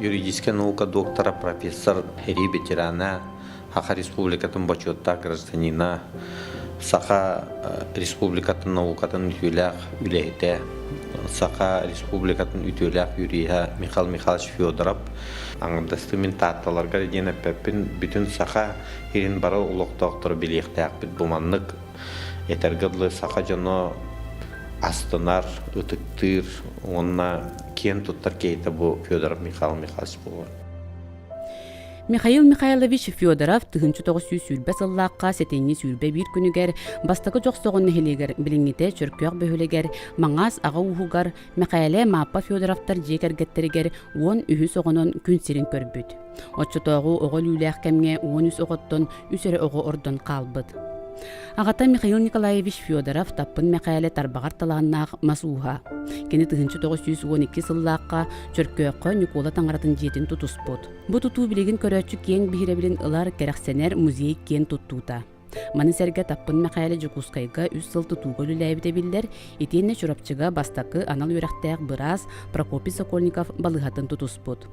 Юридическай наука доктора, профессор, сэрии ветерана, Саха Республикатын бочуоттаах гражданина, Саха Республикатын наукатын үтүөлээх үлэһитэ, Саха Республикатын үтүөлээх юриһа Михаил Михайлович Федоров аҥардастыы мин Таатталарга диэн эппэппин, бүтүн Саха сирин бары олохтоохторо билиэхтээхпит. Бу маннык этэргэ дылы саха дьоно астынар, ытыктыыр уонна киэн туттар киһитэ бу Федоров Михаил Михайлович буолар. Михаил Михайлович Федоров 1920 сыллаахха сэтинньи 21 күнүгэр Бастакы Дьохсоҕон нэһилиэгэр билиҥҥитэ Чөркөөх бөһүөлэгэр Маҥаас аҕа ууһугар Мэхээлэ Мааппа Федоровтар дьиэ кэргэттэригэр 13 оҕонон күн сирин көрбүт. Оччотооҕу оҕо өлүүлээх кэмҥэ 13 оҕоттон үс эрэ оҕо ордон хаалбыт. Аҕата Михаил Николаевич Федоров Таппын Мэхээлэ тарбаҕар талааннаах мас ууһа. Кини 1912 сыллаахха Чөркөөххө Ньукуола таҥаратын дьиэтин тутуспут. Бу тутуу билигин көрөөччү киэҥ биһирэбилин ылар, кэрэхсэнэр музей киэн туттуута. Маны сэргэ Таппын Мэхээлэ Дьокуускайга үс сыл тутууга үлэлээбитэ биллэр, итиэннэ Чурапчыга бастакы анал үөрэхтээх быраас Прокопий Сокольников балыыһатын тутуспут.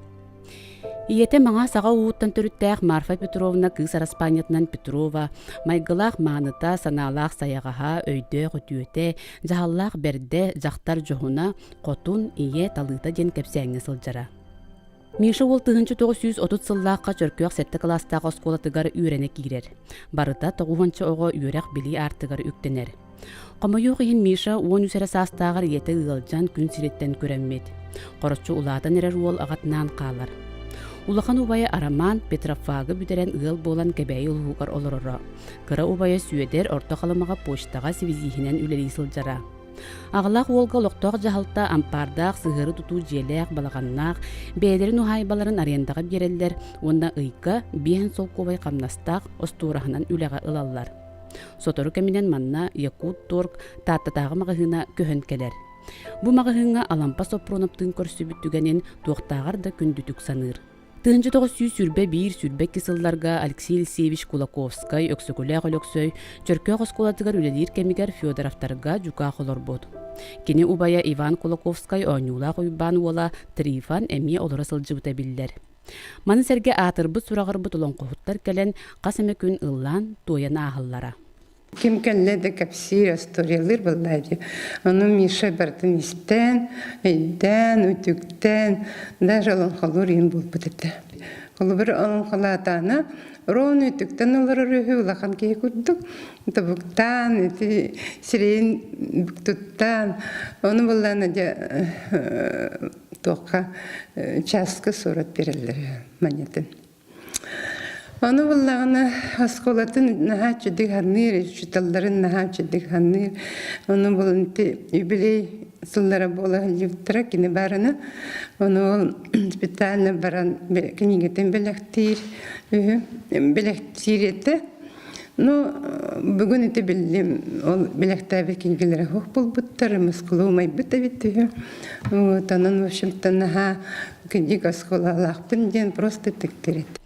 Ийэтэ Маҥаас аҕа ууһуттан төрүттээх Марфа Петровна кыыс араспаанньатынан Петрова, майгылаах мааныта, санаалаах сайаҕаһа, өйдөөх үтүөтэ, дьаһаллаах бэрдэ, дьахтар дьоһуна, хотун, ийэ, талыыта диэн кэпсээҥҥэ сылдьара. Миша уол 1930 сыллаахха Чөркөөх сэттэ кылаастаах оскуолатыгар үөрэнэ киирэр. Барыта тоҕуһуонча оҕо үөрэх-билии аартыгар үктэнэр. Хомойуох иһин Миша 13 эрэ саастааҕар ийэтэ ыалдьан күн сириттэн күрэммит. Хороччу улаатан эрэр уол аҕатынаан хаалар. Улахан убайа Арамаан Петрофагы бүтэрэн ыал буолан Кэбээйи улууһугар олороро. Кыра убайа Сүөдэр Орто Халымаҕа почтаҕа сибизиһинэн үлэлии сылдьара. Аҕалаах уолга олохтоох дьаһалта ампаардаах сыһыары тутуу дьиэлээх, балаҕаннаах, бэйэлэрин уһаайбаларын арендаҕа биэрэллэр уонна ыйга биэһин солкуобай хамнастаах остуораһынан үлэҕэ ылаллар. Сотору кэминэн манна Якутторг Тааттатааҕы маҕаһыына көһөн кэлэр. Бу маҕаһыыҥҥа Алампа Соппуруонаптыын көрсүбүт түгэнин туохтааҕар да күндүтүк саныыр. 1921-22 сылларга Алексей Елисеевич Кулаковскай, Өксөкүлээх Өлөксөй Чөркөөх оскуолатыгар үлэлиир кэмигэр Федоровтарга дьукаах олорбут. Кини убайа Иван Кулаковскай оонньуулаах Уйбаан уола Трифон эмиэ олоро сылдьыбыта биллэр. Маны сэргэ аатырбыт-сураҕырбыт олоҥхоһуттар кэлэн хас эмэ күн ыллаан, туойан ааһаллара. Ким кэллэ да кэпсиир, историялыыр буоллаа дии. Ону Миша барытын истэн, өйдөөн, үтүктэн, даже олоҥхолуур иһин буолбут этэ. Холобур, олоҥхолоотоҕуна ровно үтүктэн олорор үһү улахан киһи курдук тобуктаан, ити сирэйин бүк туттаан, ону буоллаҕына дьэ туохха чааска суорат биэрэллэр манньатын. Ону буллаҕына оскуолатын наһаа үчүгдүк саныыр, учууталларын наһаа үчүгдүк саныыр. Ону булан ити юбилей сыллара буола сылдьыбыттара кини барына. Ону ол специально баран кинигэтин бэлэхтиир үһү. Бэлэхтиир этэ. Ну, бүгүн ити биллим, ол бэлэхтээбит кинигэлэрэ суох буолбуттар, Москвалыы умайбыт эбит үһү. Вот, онон, в общем-то, наһаа кырдьык оскуолалаахпын диэн просто тиктэрит.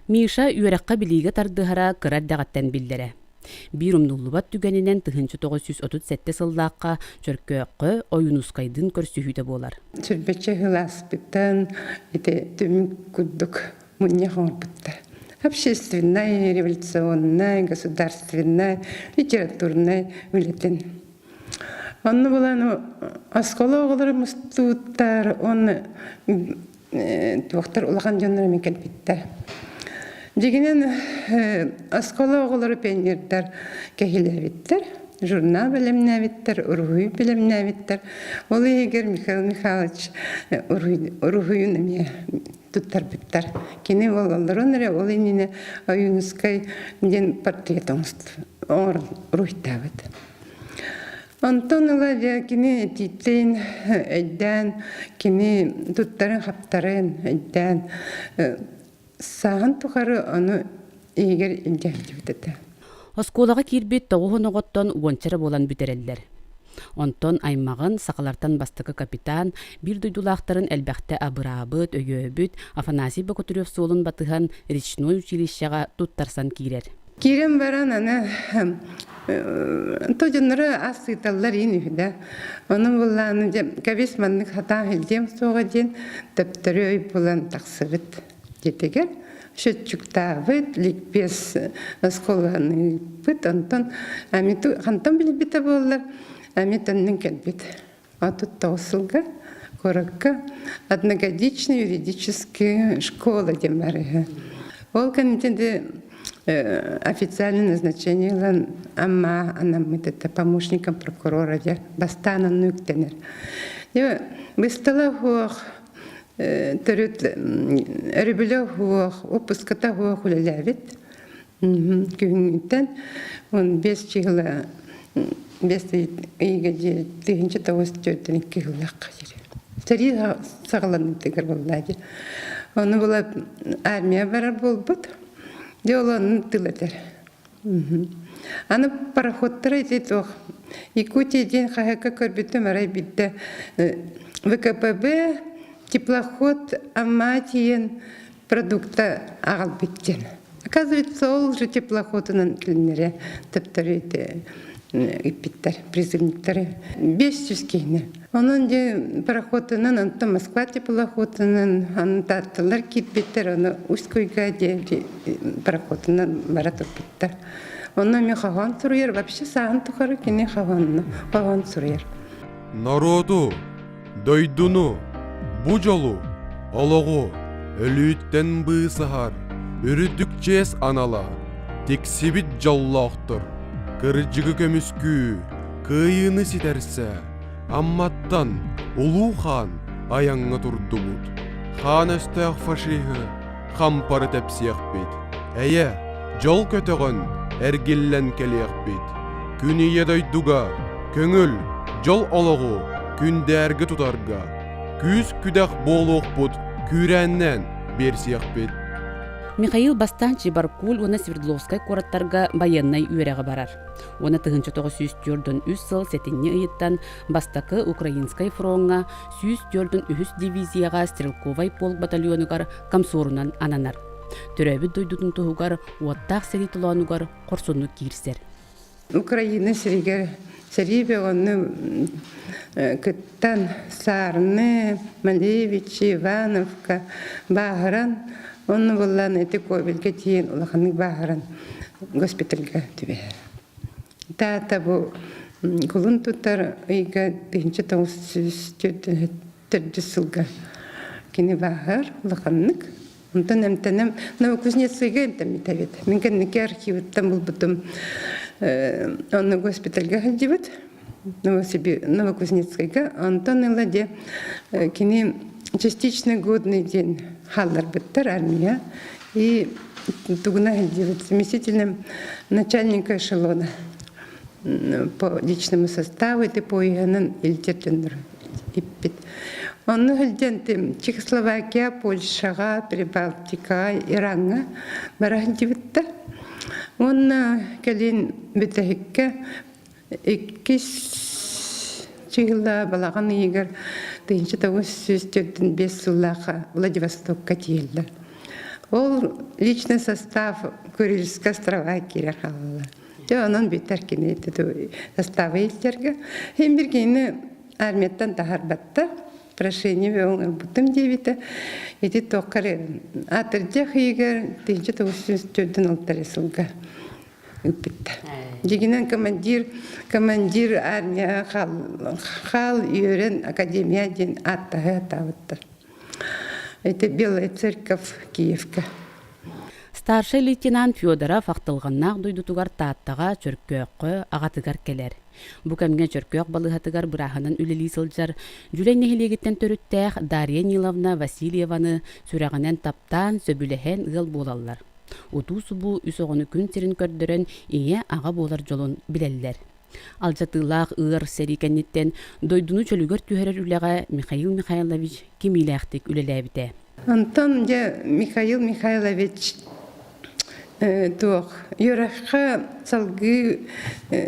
Миша үөрэххэ-билиигэ тардыһара кыра эрдэҕиттэн биллэрэ. Биир умнуллубат түгэнинэн 1937 сыллаахха Чөркөөххө Ойуунускайдыын көрсүһүүтэ буолар. Сүрбэччэ сыл ааспыттан ити түмүк курдук мунньах оҥорбуттар. Общественнай, революционнай, государственнай, литературнай үлэтин. Онно булан оскуола оҕолоро мустубуттар уонна туохтар улахан дьоннор эмиэ кэлбиттэр. Дьигинэн оскуола оҕолоро пионердар кэһилээбиттэр, журнал бэлэмнээбиттэр, уруһуй бэлэмнээбиттэр. Ол иһигэр Михаил Михайлович уруһуйун эмиэ туттарбыттар. Кини олорон эрэ ол иннинэ Ойуунускай диэн портрет оҥорон уруһуйдаабыт. Онтон ыла дьэ кини этиитин өйдөөн, кини туттарын-хаптарын өйдөөн сааһын тухары ону иһигэр илдьэ сылдьыбыт этэ. Оскуолаҕа киирбит тоҕуһун оҕоттон уонча эрэ буолан бүтэрэллэр. Онтон аймаҕын, сахалартан бастакы капитан, биир дойдулаахтарын элбэхтэ абыраабыт, өйөөбүт Афанасий Бокотурев суолун батыһан речной училищеҕа туттарсан киирэр. Киирэн баран аны то дьонноро ас ыыталлар иин үһү да. Онон буллааны дьэ кэбис маннык хатаан илдьиэм суоҕа диэн төптөрү өй булан тахсыбыт дьиэтигэр счетчиктаабыт, ликбез оскуоланы ыыппыт. Онтон хантан билбитэ буоллар, ами төннөн кэлбит. 39 сылга куоракка одногодичная юридическая школа диэн бар үһү. Ол кэнниттэн де официальное назначение ылан Амма анаммыт это помощником прокурора дьэ бастаан онну үктэнэр. Дьэ быстала суох төрүт өрөбүлэ суох выпуската суох үлэлээбит. Күһүҥҥүттэн 15 чыһыла 5 ыйга диэри 1942 сыллаахха диэри. Сэрии саҕаланыытыгар буолла дии. Ону була армия барар буолбут. Дьэ ол онно тыл этэр. Аны пароходтара ити туох Якутия диэн хаһыакка көрбүтүм арай биирдэ ВКПБ теплоход Амма тиийэн продукта аҕалбыт диэн. Оказывается, ол же теплоходунан килиннэрэ төптөрү ыппыттар призывниктары. 500 киһини. Онон дьэ пароходунан, онтон Москва теплоходунан, аны таатталар киирбиттэр, ону Усть-Куйга диэри пароходунан бара турбуттар. Онно эмиэ хоһоон суруйар, вообще сааһын тухары кини хоһоонну, хоһоон суруйар. Норуоту Дойдуну, бу дьолу, олоҕу өлүүттэн быысаһар үрдүк чиэс анала тиксибит дьоллоохтор кырдьыгы көмүскүү, кыайыыны ситэрсэ Амматтан Улуу Хаан айаҥҥа турдубут. Хаан өстөөх фашиһы хампары тэпсиэхпит, эйэ, дьол көтөҕөн эргиллэн кэлиэхпит. Күн ийэ дойдуга көҥүл, дьол олоҕу күндээргэ тутарга күүс-күдэх буолуохпут күүрээннээн биэрсиэхпит. Михаил бастаан Чебаркуль уонна Свердловскай куораттарга байыаннай үөрэҕи барар. Уонна 1943 сыл сэтинньи ыйыттан бастакы Украинскай фроҥҥа 143 дивизияҕа стрелковай полк батальонугар комсорунан ананар. Төрөөбүт дойдутун туһугар уоттаах сэрии толоонугар хорсуннук киирсэр. Украина сиригэр сэрии бөҕөнү кыттан Саарны, Малевичи, Ивановка бааһыран, онно буллаан ити Кобельга тиийэн улаханнык бааһыран госпитальга түбэһэр. Таата бу кулун тутар ыйга 1904 сылга кини бааһар улаханнык. Онтон эмтэнем Новокузнецкайга эмтэммит эбит. Мин кэнники архивыттан булбутум онно госпитальга сылдьыбыт Новокузнецкайга. Онтон ыла дьэ кини частично годный диэн хаалларбыттар армия. И тугуна сылдьыбыт заместителем начальника эшелона по личному составу ити поеһынан илдьэ дьоннор иппит. Онно сылдьан Чехословакия, Польшаҕа, Прибалтикаҕа, Ираҥҥа бара сылдьыбыттар. Уонна кэлин бүтэһиккэ иккис чыһыла балаҕан ыйыгар 1945 сыллаахха Владивостокка тиийэллэр. Ол личный состав Курильскай острова киирэр хаалаллар. Дьэ онон бүтэр кини составы илдьэргэ. Иһин бир кинини армияттан таһаарбаттар. Прошение ылбытым диэбитэ. Ити туохха эрэ атырдьах ыйыгар 1946 сылга ыыппыттар. Дьигинэн командир, командир армия хаал үөрэн академия диэн ааттаһы атаабыттар. Это Белая церковь Киевка. Старшай лейтенант Федоров ахтылҕаннаах дойдутугар Тааттаҕа, Чөркөөххө аҕатыгар кэлэр. Бу кэмҥэ Чөркөөх балыыһатыгар бырааһынан үлэлии сылдьар Дьүлэй нэһилиэгиттэн төрүттээх Дарья Ниловна Васильеваны сүрэҕинэн таптаан, сөбүлэһэн ыал буолаллар. Утуу-субуу үс оҕону күн сирин көрдөрөн ийэ, аҕа буолар дьолун билэллэр. Алдьатыылаах ыар сэрии кэнниттэн дойдуну чөлүгэр түһэрэр үлэҕэ Михаил Михайлович кимиилээхтик үлэлээбитэ. Онтон дьэ Михаил Михайлович туох үөрэххэ салгыы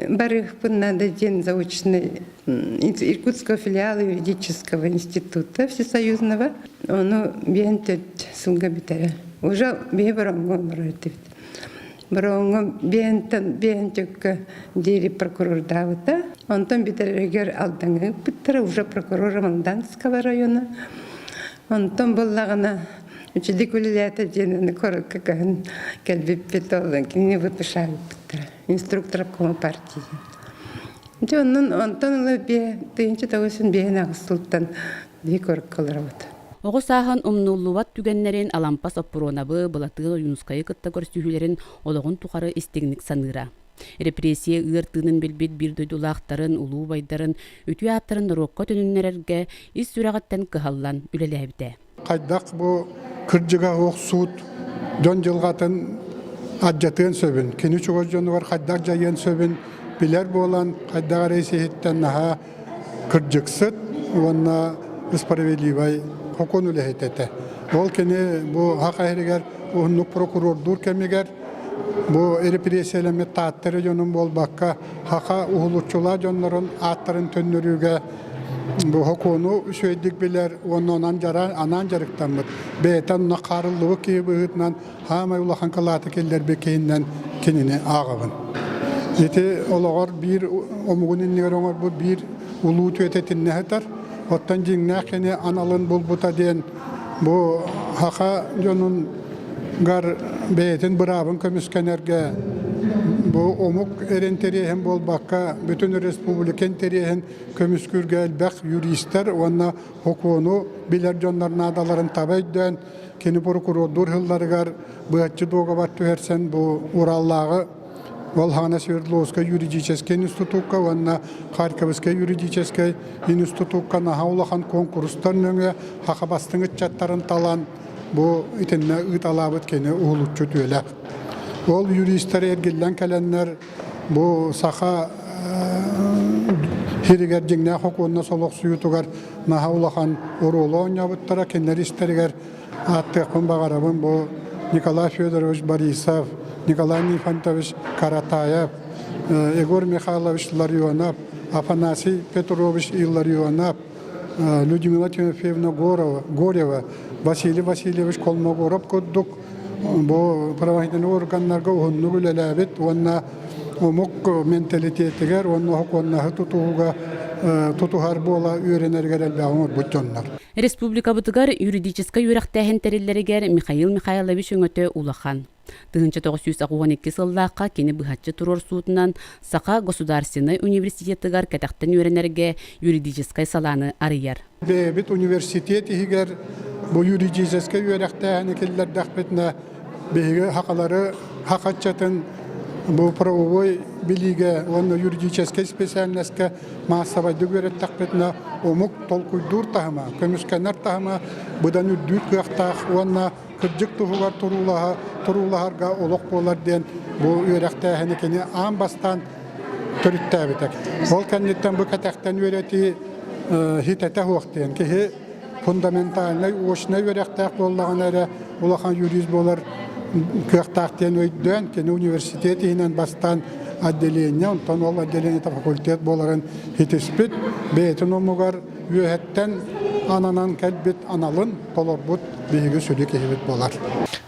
барыахпын наада диэн заочный Иркутского филиала юридического института всесоюзного ону биэн төрт сылга бүтэрэ. Уже биһи бороҥҥо олорор этибит. Бороҕоҥҥо биэһинтэн биэһин чөккө диэри прокурордаабыта. Онтон бүтэрэригэр Алдаҥҥа ыыппыттара, уже прокурор Алданского района. Онтон буллаҕына үчүгэй үлэлээтэ диэн аны куоракка көһөн кэлбиппит, ол кинини выпишаабыттара. Инструктор обкома партии. Дьэ онон онтон ыла биэ 1958 сылтан биһи куоракка олоробут. Оҕо сааһын умнуллубат түгэннэрин Алампа Соппуруонабы, Былатыан Ойуунускайы кытта көрсүһүүлэрин олоҕун тухары истиҥник саныыра. Репрессия ыар тыынын билбит биир дойдулаахтарын, улуу убайдарын үтүө ааттарын норуокка төнүннэрэргэ ис сүрэҕиттэн кыһаллан үлэлээбитэ. Хайдах бу кырдьыга суох суут дьон дьылҕатын алдьатыан сөбүн, кини чугас дьонугар хайдах дьайыан сөбүн билэр буолан, хайдах эрэ ис-иһиттэн наһаа кырдьыксыт уонна справедливай сокуон үлэһитэ этэ. Ол кини бу Саха сиригэр уһуннук прокурордуур кэмигэр бу репрессиялэммит Таатта эрэ дьонун буолбакка, саха уһулуччулаах дьоннорун ааттарын төннөрүүгэ бу сокуону үчүгэйдик билэр уонна онон анаан дьарыктаммыт, бэйэтэ онно хаарыллыбыт киһи быһыытынан Хаамай улахан кылааты киллэрбит киһиннэн кинини ааҕабын. Ити олоҕор биир омугун иннигэр оҥорбут биир улуу түөтэ итиннэ сытар. Оттон дьиҥнээх кини аналын булбута диэн бу саха дьонун гар бэйэтин быраабын көмүскэнэргэ бу омук эрэ интэриэһин буолбакка бүтүн республика интэриэһин көмүскүүргэ элбэх юристар уонна сокуону билэр дьоннор наадаларын таба өйдөөн Кини прокурордуур сылларыгар быһаччы дуогабар түһэрсэн бу Ураллааҕы ол хаана Свердловскай юридическай институкка уонна Харьковскай юридическай институкка наһаа улахан куонкурустар нөҥүө саха бастыҥ ыччаттарын талан бу итиннэ ыыталаабыт кини уһулуччу үтүөлээх. Ол юристар эргиллэн кэлэннэр бу саха сиригэр дьиҥнээх сокуонна солохсуйуутугар наһаа улахан оруолу оонньообуттара. Кинилэр истэригэр ааттыахпын баҕарабын бу Николай Федорович Борисов, Николай Нифонтович Каратаев, Егор Михайлович Ларионов, Афанасий Петрович Илларионов, Людмила Тимофеевна Горева, Василий Васильевич Колмогоров курдук бу правоохранительнай органнарга уһуннук үлэлээбит уонна омук менталитетигэр уонна сокуоннаһы тутуһууга тутуһар буола үөрэнэригэр элбэҕи оҥорбут дьоннор. Республикабытыгар юридическай үөрэхтээһин тэриллэригэр Михаил Михайлович өҥөтө улахан. 1982 сыллаахха кини быһаччы туруорсуутунан Саха государственнай университетыгар кэтэхтэн үөрэнэргэ юридическай салааны арыйар. Бэйэбит университет иһигэр бу юридическай үөрэхтээһини киллэрдэхпитинэ биһиги сахалары саха ыччатын бу правовой билиигэ уонна юридическай специальноска маассабайдык үөрэттэхпитинэ омук толкуйдуур таһыма, көмүскэнэр таһыма быдан үрдүүр кыахтаах уонна кырдьык туһугар туруулаһа, туруулаһарга олох буолар диэн бу үөрэхтээһини кини аан бастаан төрүттээбитэ. Ол кэнниттэн бу кэтэхтэн үөрэтии хитэтэ суох диэн киһи фундаментальнай очнай үөрэхтээх буоллаҕына эрэ улахан юрист буолар кыахтаах диэн өйдөөн кини университет иһинэн бастаан отделение, онтон ол отделениета факультет буоларын хитиспит, бэйэтин омугар үөһэттэн ананан кэлбит аналын толорбут биһиги сүдү киһибит буолар.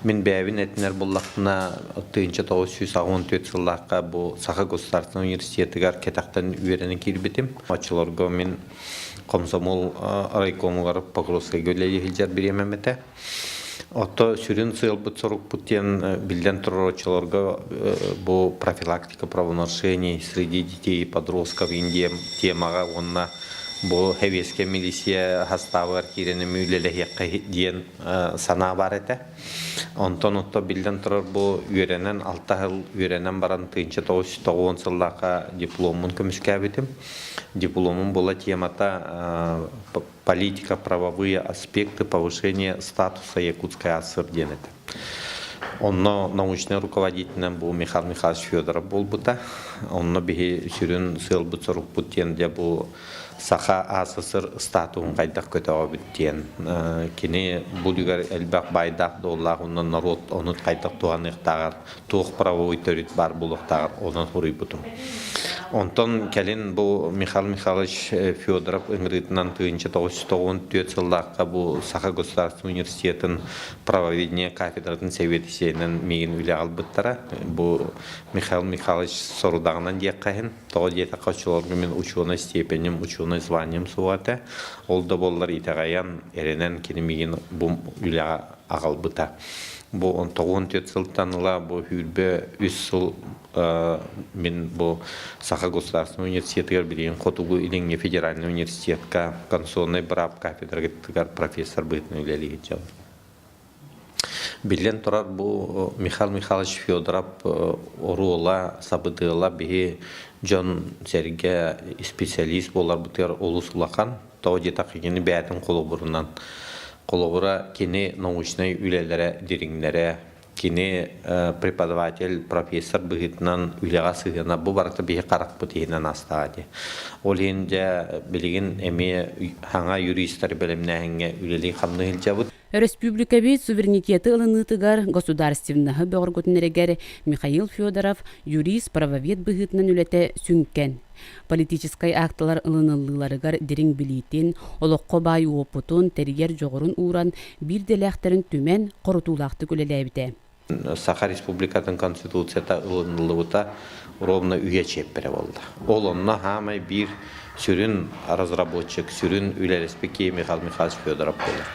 Мин бэйэбин этинэр буллахпына, 1984 сыллаахха бу Саха государственнай университетыгар кэтэхтэн үөрэнэ киирбитим. Оччолорго мин комсомол райкомугар Покровскайга үлэлии сылдьар бириэмэм этэ. Отто сүрүн сыалбыт-сорукпут диэн биллэн турар оччолорго бу профилактика правонарушений среди детей и подростков Индия темаҕа уонна бу сэбиэскэй милиция састаабыгар киирэн эмиэ үлэлэһиэххэ диэн санаа баар этэ. Онтон отто биллэн турар бу үөрэнэн алта сыл үөрэнэн баран 1990 сыллаахха дипломмун көмүскээбитим. Дипломум була темата политика правовые аспекты повышения статуса Якутской АССР диэн этэ. Онно научнай руководителинэн бу Михаил Михайлович Федоров буолбута. Онно биһи сүрүн сыалбыт сорукпут диэн дьэ бу Саха АССР статуһун хайдах көтөҕөбүт диэн кини бу үлүгэр элбэх баайдаах-дуоллаах уонна норуот ону хайдах туһаныахтааҕар туох правовой төрүт баар буолуохтааҕар онон суруйбутум. Онтон кэлин бу Михаил Михайлович Федоров ыҥырыытынан 1994 сыллаахха бу Саха государственный университетын правоведение кафедратын сэбиэдиссэйинэн миигин үлэҕэ ылбыттара. Бу Михаил Михайлович сорудаҕынан диэххэ иһин Тоҕо диэтэххэ, оччолорго мин учуонай степеним, учуонай званием суох этэ. Ол да буоллар итэҕэйэн, эрэнэн кини миигин бу үлэҕэ аҕалбыта. Бу 94 сылтан ыла бу 23 сыл мин бу Саха государственнай университетыгар билигин Хотугу Илиҥҥи федеральнай университетка конституционнай быраап кафедратыгар профессор быһыытынан үлэлии сылдьабын. Биллэн турар, бу Михаил Михайлович Федоров оруола, сабыдыала биһи дьон-сэргэ исписэлиис буоларбытыгар олус улахан. Тоҕо диэтэххэ, кини бэйэтин холобурунан, холобура кини научнай үлэлэрэ дириҥнэрэ, кини преподаватель, профессор быһыытынан үлэҕэ сыһыана бу барыта биһи харахпыт иһинэн астаҕа дии. Ол иһин дьэ билигин эмиэ саҥа юристары бэлэмнээһиҥҥэ үлэлии-хамныы сылдьабыт. Өрөспүүбүлүкэбит суверенитеты ылыныытыгар государственноһы бөҕөргөтүнэригэр Михаил Федоров юрист-правовед быһыытынан үлэтэ сүҥкэн. Политическай акталар ылыныллыыларыгар дириҥ билиитин, олоххо баай уопутун, тэрийэр дьоҕурун ууран, биир идэлээхтэрин түмэн, хорутуулаахтык үлэлээбитэ. Саха Республикатын Конституцията ылыныллыбыта ровно үйэ чиэппэрэ буолла. Ол онно хаамай биир сүрүн разработчик, сүрүн үлэлэспит киһи Михаил Михайлович Федоров буолар.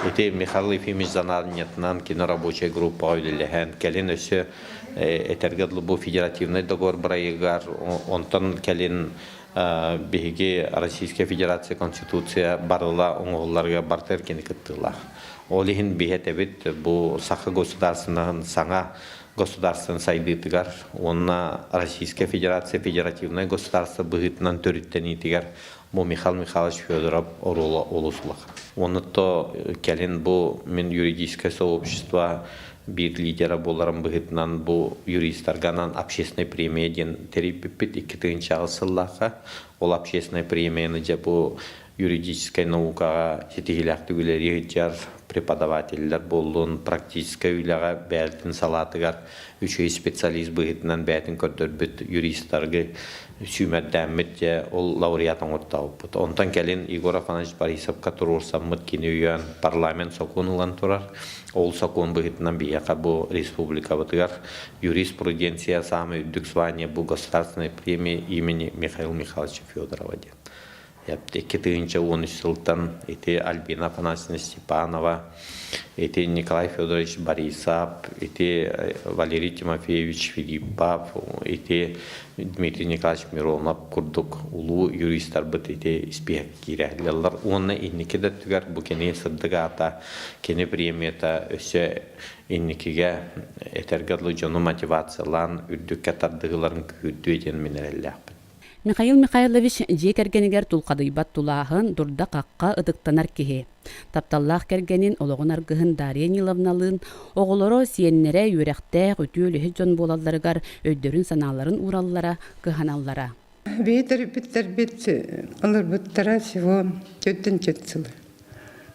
Ити Михаил Ефимович занаанньатынан кино рабочай группаҕа үлэлэһэн, кэлин өссө этэргэ дылы бу федеративнай договор бырайыгар, онтон кэлин биһиги Российская Федерация Конституция барыла оҥоһулларыгар барытыгар кини кыттыылаах. Ол иһин биһи этэбит бу саха государственноһын саҥа государствон сайдыытыгар уонна Российская Федерация федеративнай государство быһыытынан төрүттэниитигэр бу Михаил Михайлович Федоров оруола олус улахан. Уонна то кэлин бу мин юридическое сообщество биир лидера буоларым быһыытынан бу юристарга анаан общественная премия диэн тэрийбиппит 2008 сыллаахха. Ол общественная премияны дьэ бу юридическай наукаҕа ситиһиилээхтик үлэлии сылдьар преподавателлэр буоллун, практическай үлэҕэ бэйэтин салаатыгар үчүгэй специалист быһыытынан бэйэтин көрдөрбүт юристарга сүүмэрдээммит дьэ ол лауреат оҥортообуппут. Онтон кэлин Егор Афанасьевич Борисовка туруорсаммыт кини өйөөн парламент сокуон ылан турар. Ол сокуон быһыытынан биһиэхэ бу республикабытыгар юриспруденция саамай үрдүк звание бу государственной премия имени Михаила Михайловича Федорова диэн. 2013 сылтан ити Альбина Афанасьевна Степанова, ити Николай Федорович Борисов, ити Валерий Тимофеевич Филиппов, ити Дмитрий Николаевич Миронов курдук улуу юристарбыт ити испииһэк киирэллэр. Уонна инники да өттүгэр бу кини сырдык аата, кини премията өссө инникигэ этэргэ дылы дьону мотивациялаан үрдүккэ тардыһыыларын күүһүрдүө диэн мин эрэллээхпин. Михаил Михайлович дьиэ кэргэнигэр тулхадыйбат тулааһын, дурда-хахха ытыктанар киһи. Тапталлаах кэргэнин, олоҕун аргыһын Дарья Ниловналыын оҕолоро, сиэннэрэ үөрэхтээх, үтүө үлэһит дьон буолалларыгар өйдөрүн-санааларын уураллара, кыһаналлара. Биһи төрөппүттэрбит олорбуттара всего төрдүн төрт сыл.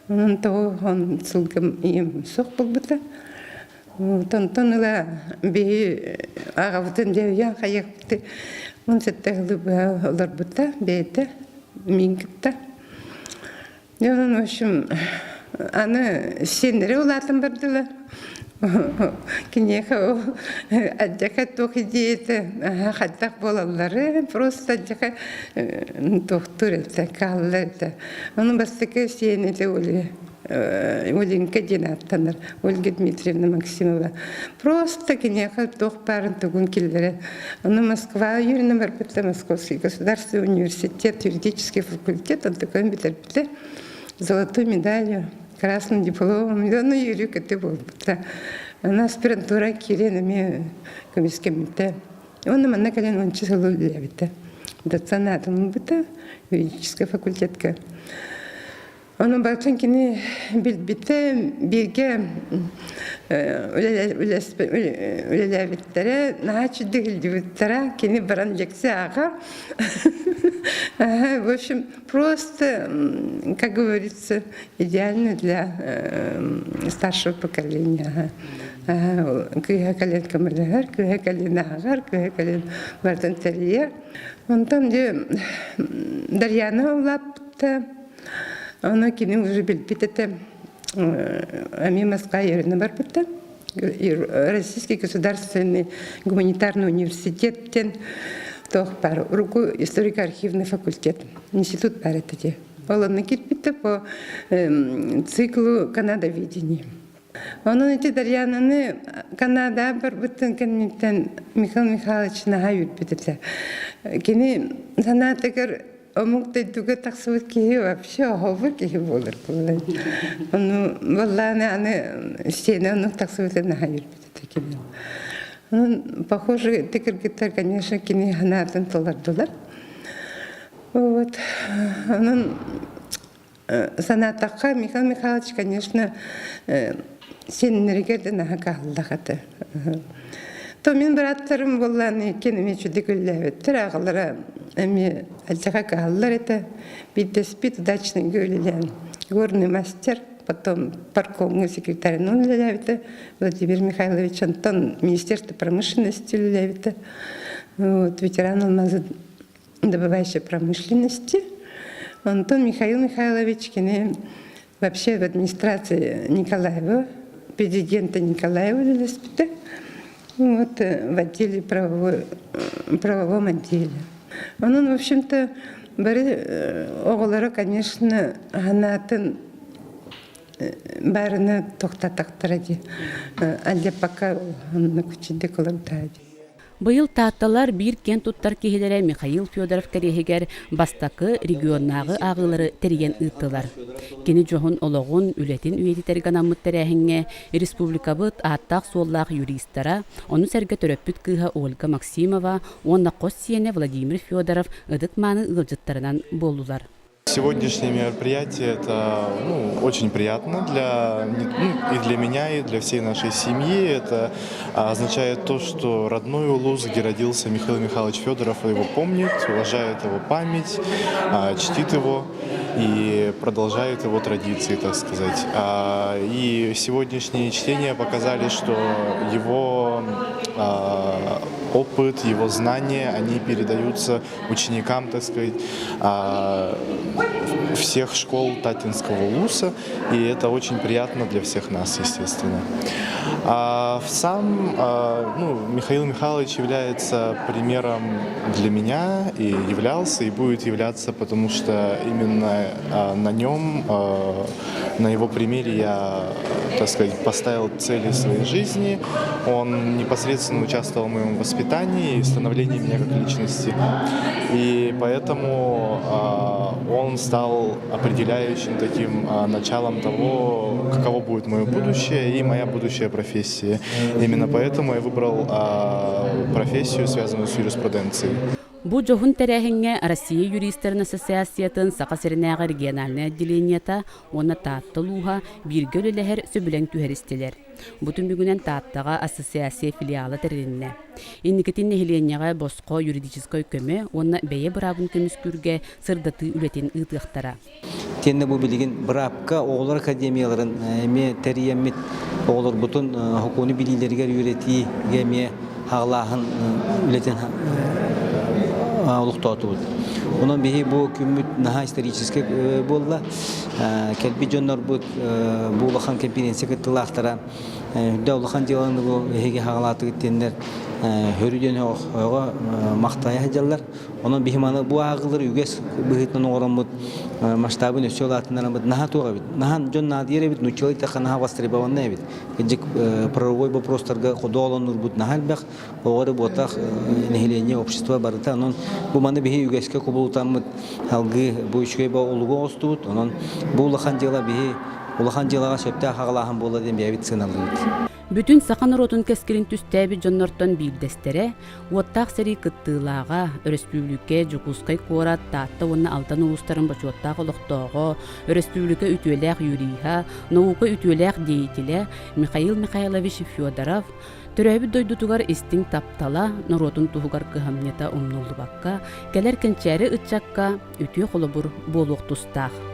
Онон тоҕо он сылгым ийэм суох буолбута. Онтон ыла биһи аҕабытын дьэ хайыахпыты 17 сылы быһа олорбута бэйэтэ миин кытта. Дьэ онон в общем аны сиэннэри улаатан бардылар. Киниэхэ ол алдьархай туох идеята хайдах буолаллары просто алдьархай туохтуур этэ хааллар этэ. Ону бастакы сиэн этэ Оля Оленька диэн ааттанар Ольга Дмитриевна Максимова. Просто киниэхэ туох баарын тугун киллэрэ. Ону Москва юрина барбыта Московский государственный университет юридический факультет онтукан бүтэрбитэ золотой медалью красным дипломом ону юрий кыты буолбута. Аны аспирантура киирэн эмиэ көмүскэммитэ. Уонна манна кэлэн уонча сыл үлэлээбитэ. Доцент аатын ылбыта юридическай факультетка. Онон барытын кини билбитэ, бииргэ үлэлээбиттэрэ, наһаа үчүгдүк илдьибиттэрэ. Кини баран лекция ааҕар. В общем, просто, как говорится, идеально для старшего поколения. Кыыһа кэлэн көмөлөһөр, кыыһа кэлин ааҕар, кыыһа кэлин барытын тэрийэр. Онтон дьэ Дарьяна улааппыта. Ону кини уже билбит этэ. Эмиэ Москва үөрэнэ барбыта. Российский государственный гуманитарный университет диэн туох баар урукку историко-архивный факультет институт баар этэ дии. Ол онно киирбитэ по циклу канадоведения. Онон ити Дарьянаны Канадаҕа барбытын кэнниттэн Михаил Михайлович наһаа үөрбүт этэ. Кини санаатыгар омук дойдуга тахсыбыт киһи вообще оһолбут киһи буолар буолла. Ону буоллааны аны сиэнэ оннук тахсыбыта наһаа үөрбүт этэ кини. Онон похоже ити кыргыттар конечно кини санаатын толордулар. Вот. Онон санаатахха Михаил Михайлович конечно сиэннэригэр да наһаа каһыллах этэ. То мин бырааттарым буоллаан иккиэн эмиэ үчүгэй үлэлээбиттэр, аҕалара эмиэ алдьархай каһыллар этэ. Биирдэспит удачныйга үлэлээн горный мастер, потом парткомҥа секретарынан үлэлээбитэ Владимир Михайлович, онтон Министерство промышленности үлэлээбитэ. Вот, ветеран алмазодобывающей промышленности. Онтон Михаил Михайлович кини вообще в администрации Николаева, президента Николаева үлэлэспитэ. Вот в отделе правовой, правовом отделе. Онон, в общем-то, бары оҕолоро, конечно, санаатын баарына тохтатахтара дии. Алле пока оннук үчүгэй олордоо дии. Быйыл Таатталар биир киэн туттар киһилэрэ Михаил Федоров кэриэһигэр бастакы регионнааҕы ааҕыылары тэрийэн ыыттылар. Кини дьоһун олоҕун, үлэтин үйэтитэргэ анаммыт тэрээһиҥҥэ республикабыт ааттаах-суоллаах юристара, ону сэргэ төрөппүт кыыһа Ольга Максимова уонна хос сиэнэ Владимир Федоров ытык-мааны ыалдьыттарынан буоллулар. Сегодняшнее мероприятие это ну, очень приятно для, ну, и для меня, и для всей нашей семьи. Это означает то, что родной Улус, где родился Михаил Михайлович Федоров, его помнит, уважает его память, чтит его и продолжает его традиции, так сказать. И сегодняшние чтения показали, что его опыт, его знания, они передаются ученикам, так сказать, всех школ Таттинского улуса, и это очень приятно для всех нас, естественно. А сам ну, Михаил Михайлович является примером для меня и являлся, и будет являться, потому что именно на нем, на его примере я, так сказать, поставил цели своей жизни. Он непосредственно участвовал в моем воспитании и становлении меня как личности. И поэтому он стал определяющим таким началом того, каково будет мое будущее и моя будущая профессия. Именно поэтому я выбрал профессию, связанную с юриспруденцией. Бу дьоһун тэрээһиҥҥэ Россия юристарын ассоциациятын Саха сиринээҕи региональнай отделениета уонна Таатта улууһа бииргэ үлэлэһэр сөбүлэҥ түһэристилэр. Бу түмүгүнэн Тааттаҕа ассоциация филиала тэрилиннэ. Инникитин нэһилиэнньэҕэ босхо юридическай көмө уонна бэйэ быраабын көмүскүүргэ сырдатыы үлэтин ыытыахтара. Тиэннэ бу билигин быраапка оҕолор академияларын эмиэ тэрийэммит оҕолорбутун сокуону билиилэригэр үөрэтиигэ эмиэ хаҕылааһын үлэтин олохтоотубут. Онон биһи бу күммүт наһаа историческай буолла. Кэлбит дьоннорбут бу улахан конференция кыттыылаахтара үрдэ улахан дьыаланы бу эһиги хаҕалаатыгыт диэннэр хөрү диэн өҕө махтайа сылдьаллар. Онон биһи маны бу ааҕылар үгэс быһыытынан оҥороммут масштабын өссө улаатыннараммыт наһаа туох эбит. Наһаа дьон наадыйар эбит, нууччалыы эттэххэ наһаа востребованный эбит. Кырдьык правовой вопростарга ходоолоннурбут наһаа элбэх, оҕо эрэ буотах нэһилиэнньэ, общество барыта. Онон бу маны биһи үгэскэ кубулутаммыт салгыы бу үчүгэй олугу оҥостубут. Онон бу улахан дьыала биһи улахан дьыалаҕа сөптөөх аҕалааһын буолла диэн бэйэбит сыаналыыбыт. Бүтүн саха норуотун кэскилин түстээбит дьоннортон биирдэстэрэ, уоттаах сэрии кыттыылааҕа, өрөспүүбүлүкэ Дьокуускай куорат, Таатта уонна Алдан улуустарын бочуоттаах олохтооҕо, өрөспүүбүлүкэ үтүөлээх юриһа, наука үтүөлээх деятелэ Михаил Михайлович Федоров төрөөбүт дойдутугар истиҥ таптала, норуотун туһугар кыһамньыта умнуллубакка, кэлэр кэнчээри ыччакка үтүө холобур буолуох тустаах.